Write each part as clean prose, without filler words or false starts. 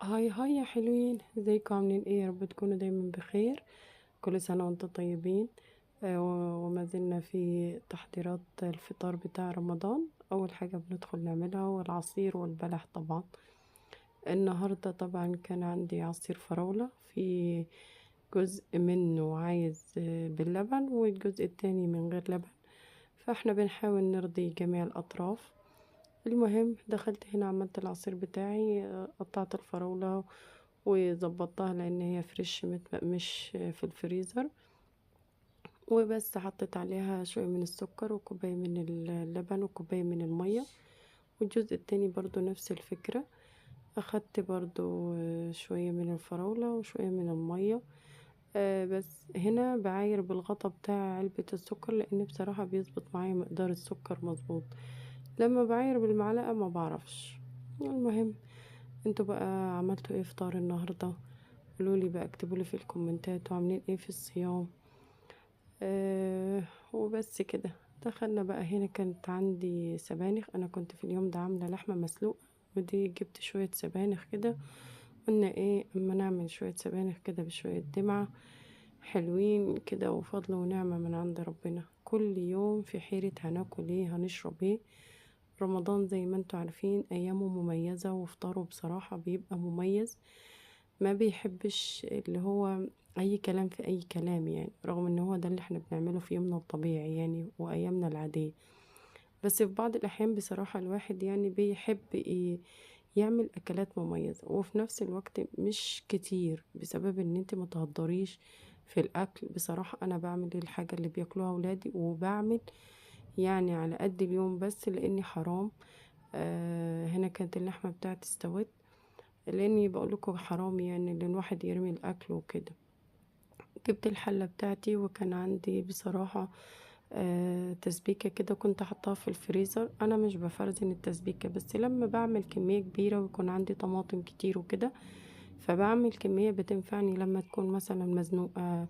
hi hi يا حلوين، ازيكم؟ عاملين ايه؟ يا رب تكونوا دايما بخير. كل سنة وانتم طيبين. وما زلنا في تحضيرات الفطار بتاع رمضان. اول حاجة بندخل نعملها هو العصير والبلح. طبعا النهاردة طبعا كان عندي عصير فراولة، في جزء منه عايز باللبن والجزء التاني من غير لبن، فاحنا بنحاول نرضي جميع الاطراف. المهم دخلت هنا عملت العصير بتاعي، قطعت الفراولة وظبطتها لان هي fresh مش في الفريزر، وبس حطيت عليها شوية من السكر وكوباية من اللبن وكوباية من المية. والجزء التاني برضو نفس الفكرة، اخدت برضو شوية من الفراولة وشوية من المية، بس هنا بعاير بالغطا بتاع علبة السكر لان بصراحة بيظبط معايا مقدار السكر مظبوط، لما بعاير بالمعلقة ما بعرفش. المهم انتوا بقى عملتوا ايه فطار النهاردة؟ قولولي بقى، اكتبولي في الكومنتات، وعاملين ايه في الصيام. وبس كده. دخلنا بقى هنا، كانت عندي سبانخ، انا كنت في اليوم ده عاملة لحمة مسلوقة، ودي جبت شوية سبانخ كده، قلنا ايه اما نعمل شوية سبانخ كده بشوية دمعة حلوين كده، وفضل ونعمة من عند ربنا. كل يوم في حيرة هناكل ايه هنشرب ايه. رمضان زي ما انتوا عارفين ايامه مميزة، وفطاره بصراحة بيبقى مميز، ما بيحبش اللي هو اي كلام في اي كلام يعني، رغم ان هو ده اللي احنا بنعمله في يومنا الطبيعي يعني وايامنا العادية، بس في بعض الاحيان بصراحة الواحد بيحب ايه يعمل اكلات مميزة، وفي نفس الوقت مش كتير بسبب ان انت ما تهدريش في الاكل. بصراحة انا بعمل الحاجة اللي بياكلوها اولادي، وبعمل على قد اليوم بس لاني حرام. هنا كانت اللحمة بتاعتي استوت، لاني بقول لكم حرام ان الواحد يرمي الاكل وكده. جبت الحلة بتاعتي، وكان عندي بصراحة تسبيكة كده كنت حطاها في الفريزر. انا مش بفرزن التسبيكة، بس لما بعمل كمية كبيرة ويكون عندي طماطم كتير وكده، فبعمل كمية بتنفعني لما تكون مثلا مزنوقة،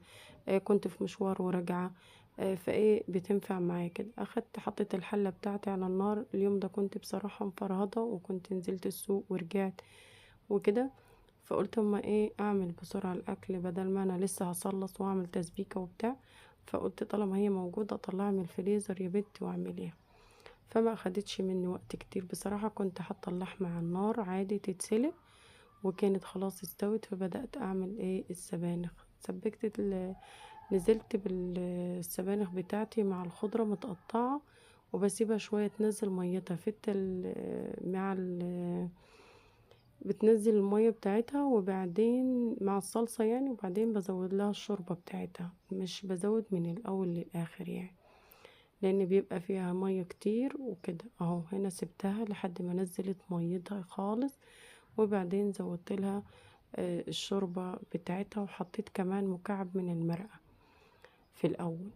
كنت في مشوار وراجعة، فايه بتنفع معايا كده. حطيت الحلة بتاعتي على النار. اليوم ده كنت بصراحة مفرهدة، وكنت نزلت السوق ورجعت وكده، فقلت اما ايه اعمل بسرعة الاكل بدل ما انا لسه هصلص واعمل تسبيكة وبتاع. فقلت طالما هي موجودة اطلعها من الفريزر يا بنتي واعمليها. فما اخدتش مني وقت كتير بصراحة، كنت حاطة اللحمة على النار عادي تتسلق، وكانت خلاص استوت. فبدأت اعمل ايه السبانخ. نزلت بالسبانخ بتاعتي مع الخضرة متقطعة، وبسيبها شوية تنزل ميتها في التل مع بتنزل المية بتاعتها، وبعدين مع الصلصة يعني، وبعدين بزود لها الشوربة بتاعتها، مش بزود من الأول للآخر لأن بيبقى فيها مية كتير وكده. اهو هنا سبتها لحد ما نزلت ميتها خالص، وبعدين زودت لها الشوربة بتاعتها، وحطيت كمان مكعب من المرقة في الأول.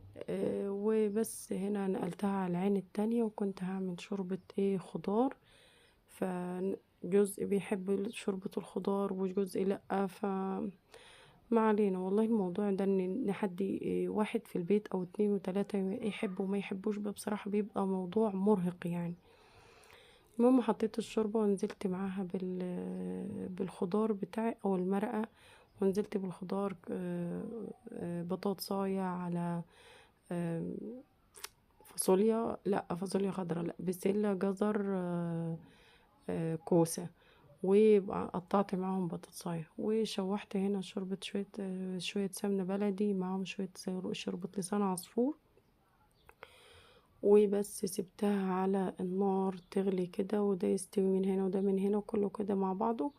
وبس هنا نقلتها على العين التانية، وكنت هعمل شوربة خضار، فجزء بيحب شوربة الخضار وجزء لأ، ف ما علينا. والله الموضوع ده ان حد واحد في البيت او 2 و3 يحبوا وما يحبوش بصراحة بيبقى موضوع مرهق. المهم حطيت الشوربة ونزلت معاها بالخضار بتاعي او المرقة، ونزلت بالخضار، بطاطساية على، فاصوليا، لا فاصوليا خضراء، لا بسلة، جزر، كوسة، وقطعت معاهم بطاطساية، وشوحت هنا شوربة شوية سمنة بلدي معاهم شوية شوربة لسان عصفور، وبس سبتها على النار تغلي كده، وده يستوي من هنا وده من هنا وكله كده مع بعضه.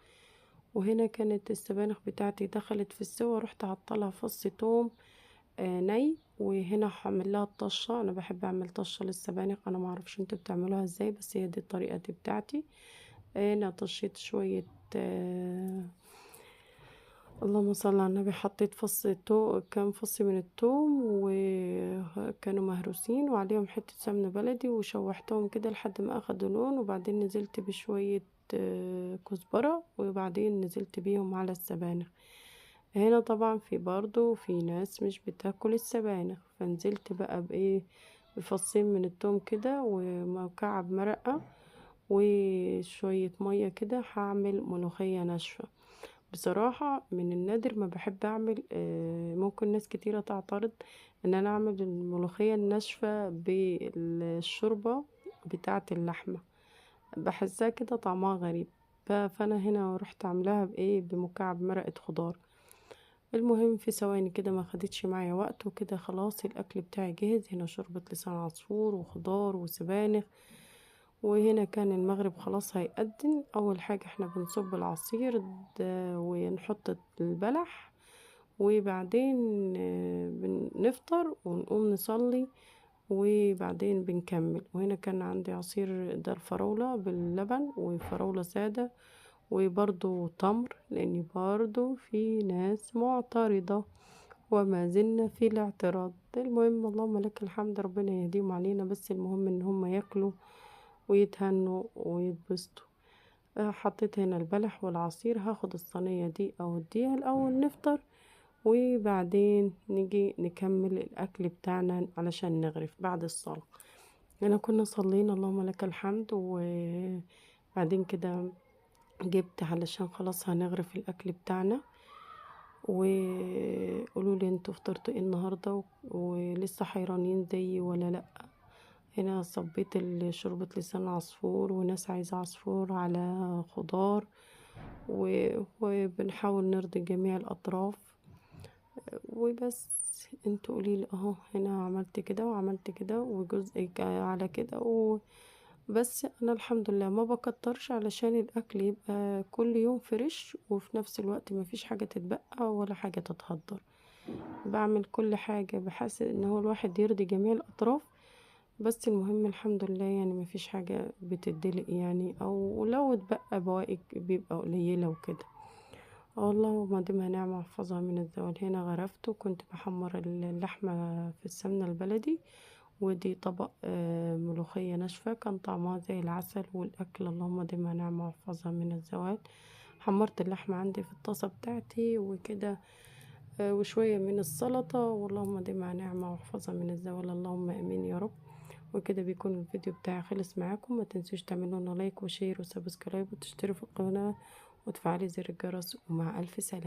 وهنا كانت السبانخ بتاعتي دخلت في السوا، رحت حاطه لها فص توم، ني، وهنا هعمل لها الطشه. انا بحب اعمل طشه للسبانخ، انا ما اعرفش انتوا بتعملوها ازاي، بس هي دي الطريقه دي بتاعتي. انا طشيت شويه، اللهم صل على النبي، حطيت فص تو-، كام فص من التوم، وكانوا مهروسين، وعليهم حته سمنه بلدي، وشوحتهم كده لحد ما اخدوا لون، وبعدين نزلت بشويه، كزبره، وبعدين نزلت بيهم على السبانخ. هنا طبعا في برضو في ناس مش بتاكل السبانخ، فنزلت بقى بايه بفصين من التوم كده ومكعب مرقه وشويه ميه كده، هعمل ملوخيه ناشفه. بصراحة من النادر ما بحب اعمل، ممكن ناس كتيرة تعترض ان انا اعمل الملوخية الناشفة بالشوربة بتاعة اللحمة، بحسها كده طعمها غريب. فانا هنا رحت عاملاها بايه، بمكعب مرقة خضار. المهم في ثواني كده ما خدتش معايا وقت، وكده خلاص الاكل بتاعي جهز. هنا شوربة لسان عصفور وخضار وسبانخ. وهنا كان المغرب خلاص هيأذن. اول حاجة احنا بنصب العصير ده ونحط البلح، وبعدين بنفطر ونقوم نصلي، وبعدين بنكمل. وهنا كان عندي عصير ده الفراولة باللبن وفراولة سادة وبرضو تمر، لان برضو في ناس معترضة وما زلنا في الاعتراض. المهم اللهم لك الحمد، ربنا يهديهم علينا، بس المهم ان هم ياكلوا ويتهنوا ويتبسطوا. حطيت هنا البلح والعصير. هاخد الصينية دي اوديها الاول نفطر، وبعدين نيجي نكمل الاكل بتاعنا علشان نغرف بعد الصلاة. هنا كنا صلينا اللهم لك الحمد، وبعدين كده جبت علشان خلاص هنغرف الاكل بتاعنا. وقولوا لي انتوا فطرتوا ايه النهارده، ولسه حيرانين زيي ولا لا؟ هنا صبيت شوربة لسان عصفور، وناس عايزة عصفور على خضار، وبنحاول نرضي جميع الأطراف. وبس انتوا قوليلي اهو، هنا عملت كده وعملت كده وجزء على كده بس انا الحمد لله ما بكترش علشان الاكل يبقى كل يوم فريش، وفي نفس الوقت ما فيش حاجة تتبقى ولا حاجة تتهدر. بعمل كل حاجة بحس ان هو الواحد يرضي جميع الاطراف، بس المهم الحمد لله ما فيش حاجة بتدلق او لو اتبقى بواقي بيبقى قليلة وكده. والله ما دامها نعمة احفظها من الزوال. هنا غرفت وكنت بحمر اللحمة في السمنة البلدي، ودي طبق ملوخية ناشفة كان طعمها زي العسل، والأكل اللهم دامها نعمة واحفظها من الزوال. حمرت اللحمة عندي في الطاسة بتاعتي وكده، وشوية من السلطة، واللهم دامها نعمة واحفظها من الزوال، اللهم امين يا رب. وكده بيكون الفيديو بتاعي خلص معاكم. ما تنسوش تعملوا لنا like و share و subscribe وتشتركوا في القناة وتفعلي زر الجرس، ومع ألف سلامة.